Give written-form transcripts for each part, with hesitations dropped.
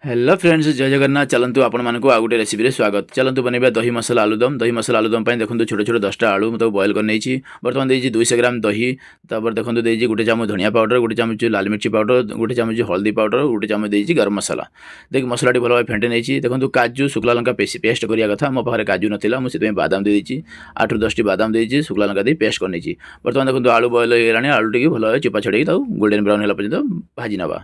Hello friends, ଜୟ ଜଗନ୍ନାଥ। ଚାଲନ୍ତୁ, ଆପଣମାନଙ୍କୁ ଆଉ ଗୋଟେ ରେସିପିରେ ସ୍ୱାଗତ। ଚାଲନ୍ତୁ ବନେଇବା ଦହି ମସଲା ଆଲୁଦମ। ଦହି ମସଲା ଆଲୁଦମ ପାଇଁ ଦେଖନ୍ତୁ, ଛୋଟ ଛୋଟ 10ଟା ଆଳୁ ମୁଁ ତାକୁ ବଏଲ୍ କରିନେଇଛି। ବର୍ତ୍ତମାନ ଦେଇଛି 200 ଗ୍ରାମ ଦହି। ତାପରେ ଦେଖନ୍ତୁ, ଦେଇଛି ଗୋଟେ ଚାମଚ ଧନିଆ ପାଉଡ଼ର, ଗୋଟେ ଚାମଚ ଲାଲ ମିର୍ଚି ପାଉଡ଼ର, ଗୋଟେ ଚାମଚ ହଳଦୀ ପାଉଡ଼ର, ଗୋଟେ ଚାମଚ ଦେଇଛି ଗରମ ମସଲା। ଦେଖି ମସଲାଟି ଭଲ ଭାବେ ଫେଣ୍ଟି ନେଇଛି। ଦେଖନ୍ତୁ, କାଜୁ, ଶୁଖିଲା ଲଙ୍କା ପେଷ୍ଟ କରିବା କଥା। ମୋ ପାଖରେ କାଜୁ ନଥିଲା, ମୁଁ ସେଥିପାଇଁ ବାଦାମ ଦେଇଦେଇଛି। 8ରୁ 10ଟି ବାଦାମ ଦେଇଛି, ଶୁଖିଲା ଲଙ୍କା ଦେଇ ପେଷ୍ଟ କରିନେଇଛି। ବର୍ତ୍ତମାନ ଦେଖନ୍ତୁ, ଆଳୁ ବଏଲ୍ ହେଇଗଲାଣି। ଆଳୁ ଟିକେ ଭଲ ଭାବେ ଚୋପା ଛଡ଼େଇକି ତାକୁ ଗୋଲ୍ଡେନ୍ ବ୍ରାଉନ୍ ହେଲା ପର୍ଯ୍ୟନ୍ତ ଭାଜି ନେବା।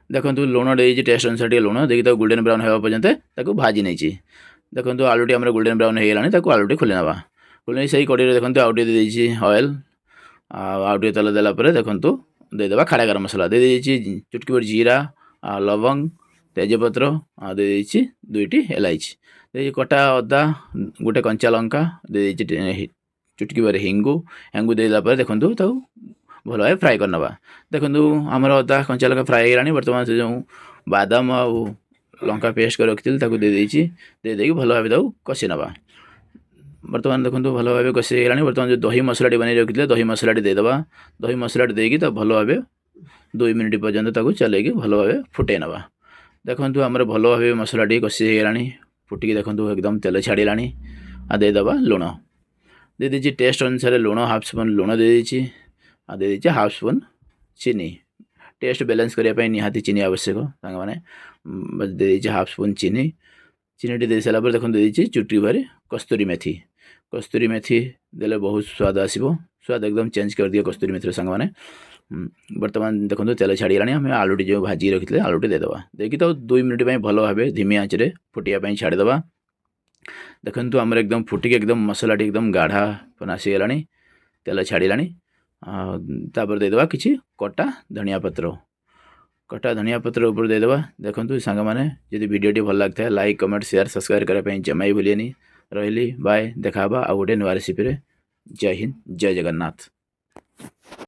ଦେଖନ୍ତୁ, ଲୁଣ ଦେଇଛି, ଟେଷ୍ଟ ଅନୁସାରେ ଟିକେ ଲୁଣ ଦେଇକି ତାକୁ ଗୋଲ୍ଡେନ୍ ବ୍ରାଉନ୍ ହେବା ପର୍ଯ୍ୟନ୍ତ ତାକୁ ଭାଜି ନେଇଛି। ଦେଖନ୍ତୁ, ଆଳୁଟି ଆମର ଗୋଲ୍ଡେନ୍ ବ୍ରାଉନ୍ ହେଇଗଲାଣି। ତାକୁ ଆଳୁଟି ଖୋଲି ନେବା। ଖୋଲି ନେଇ ସେଇ କଡ଼େଇରେ ଦେଖନ୍ତୁ, ଆଉ ଟିକେ ଦେଇଛି ଅଏଲ୍। ଆଉ ଆଉ ଟିକେ ତେଲ ଦେଲା ପରେ ଦେଖନ୍ତୁ, ଦେଇଦେବା ଖାଡ଼ା ଗରମ ମସଲା। ଦେଇ ଦେଇଛି ଚୁଟକି ଭରି ଜିରା ଆଉ ଲବଙ୍ଗ, ତେଜପତ୍ର, ଆଉ ଦେଇଦେଇଛି ଦୁଇଟି ଏଲାଇଚି। ଦେଇଛି କଟା ଅଦା, ଗୋଟେ କଞ୍ଚା ଲଙ୍କା ଦେଇଦେଇଛି, ଚୁଟକି ଭରି ହିଙ୍ଗୁ। ହେଙ୍ଗୁ ଦେଇଦେଲା ପରେ ଦେଖନ୍ତୁ, ତାକୁ ଭଲ ଭାବେ ଫ୍ରାଏ କରିନେବା। ଦେଖନ୍ତୁ, ଆମର ଅଦା, କଞ୍ଚା ଲଙ୍କା ଫ୍ରାଏ ହେଇଗଲାଣି। ବର୍ତ୍ତମାନ ସେ ଯେଉଁ ବାଦାମ ଆଉ ଲଙ୍କା ପେଷ୍ଟ କରି ରଖିଥିଲି, ତାକୁ ଦେଇଦେଇଛି। ଦେଇଦେଇକି ଭଲ ଭାବେ ତାକୁ କଷି ନେବା। ବର୍ତ୍ତମାନ ଦେଖନ୍ତୁ, ଭଲ ଭାବେ କଷି ହେଇଗଲାଣି। ବର୍ତ୍ତମାନ ଯେଉଁ ଦହି ମସଲାଟି ବନେଇ ରଖିଥିଲେ, ଦହି ମସଲାଟି ଦେଇଦେବା। ଦହି ମସଲାଟି ଦେଇକି ତାକୁ ଭଲ ଭାବେ 2 ମିନିଟ୍ ପର୍ଯ୍ୟନ୍ତ ତାକୁ ଚଲେଇକି ଭଲ ଭାବେ ଫୁଟେଇ ନେବା। ଦେଖନ୍ତୁ, ଆମର ଭଲ ଭାବେ ମସଲାଟି କଷି ହେଇଗଲାଣି। ଫୁଟିକି ଦେଖନ୍ତୁ, ଏକଦମ ତେଲ ଛାଡ଼ିଲାଣି। ଆଉ ଦେଇଦେବା ଲୁଣ। ଦେଇଦେଇଛି ଟେଷ୍ଟ ଅନୁସାରେ ଲୁଣ, ହାଫ୍ ସ୍ପୁନ୍ ଲୁଣ ଦେଇଦେଇଛି। ଆଉ ଦେଇଦେଇଛି ହାଫ୍ ସ୍ପୁନ୍ ଚିନି। ଟେଷ୍ଟ ବାଲାନ୍ସ କରିବା ପାଇଁ ନିହାତି ଚିନି ଆବଶ୍ୟକ ସାଙ୍ଗମାନେ। ଦେଇଦେଇଛି ହାଫ୍ ସ୍ପୁନ୍ ଚିନି। ଚିନିଟି ଦେଇ ସାରିଲା ପରେ ଦେଖନ୍ତୁ, ଦେଇଛି ଚୁଟକି ଭରି କସ୍ତୁରୀ ମେଥି। କସ୍ତୁରୀ ମେଥି ଦେଲେ ବହୁତ ସ୍ୱାଦ ଆସିବ। ସ୍ୱାଦ ଏକଦମ ଚେଞ୍ଜ କରିଦିଏ କସ୍ତୁରୀ ମେଥିର ସାଙ୍ଗମାନେ। ବର୍ତ୍ତମାନ ଦେଖନ୍ତୁ, ତେଲ ଛାଡ଼ିଗଲାଣି। ଆମେ ଆଳୁଟି ଯେଉଁ ଭାଜିକି ରଖିଥିଲେ, ଆଳୁଟି ଦେଇଦେବା। ଦେଇକି ତାକୁ 2 ମିନିଟ୍ ପାଇଁ ଭଲ ଭାବେ ଧିମି ଆଞ୍ଚରେ ଫୁଟିବା ପାଇଁ ଛାଡ଼ିଦେବା। ଦେଖନ୍ତୁ, ଆମର ଏକଦମ ଫୁଟିକି ଏକଦମ ମସଲାଟି ଏକଦମ ଗାଢ଼ା ଆସିଗଲାଣି, ତେଲ ଛାଡ଼ିଲାଣି। ଆଉ ତାପରେ ଦେଇଦେବା କିଛି କଟା ଧନିଆ ପତ୍ର। କଟା ଧନିଆ ପତ୍ର ଉପରେ ଦେଇଦେବା। ଦେଖନ୍ତୁ ସାଙ୍ଗମାନେ, ଯଦି ଭିଡ଼ିଓଟି ଭଲ ଲାଗିଥାଏ, ଲାଇକ୍, କମେଣ୍ଟ, ସେୟାର, ସବସ୍କ୍ରାଇବ୍ କରିବା ପାଇଁ ଜମା ବି ଭୁଲିବେନି। ରହିଲି, ବାଏ। ଦେଖା ହେବା ଆଉ ଗୋଟେ ନୂଆ ରେସିପିରେ। ଜୟ ହିନ୍ଦ, ଜୟ ଜଗନ୍ନାଥ।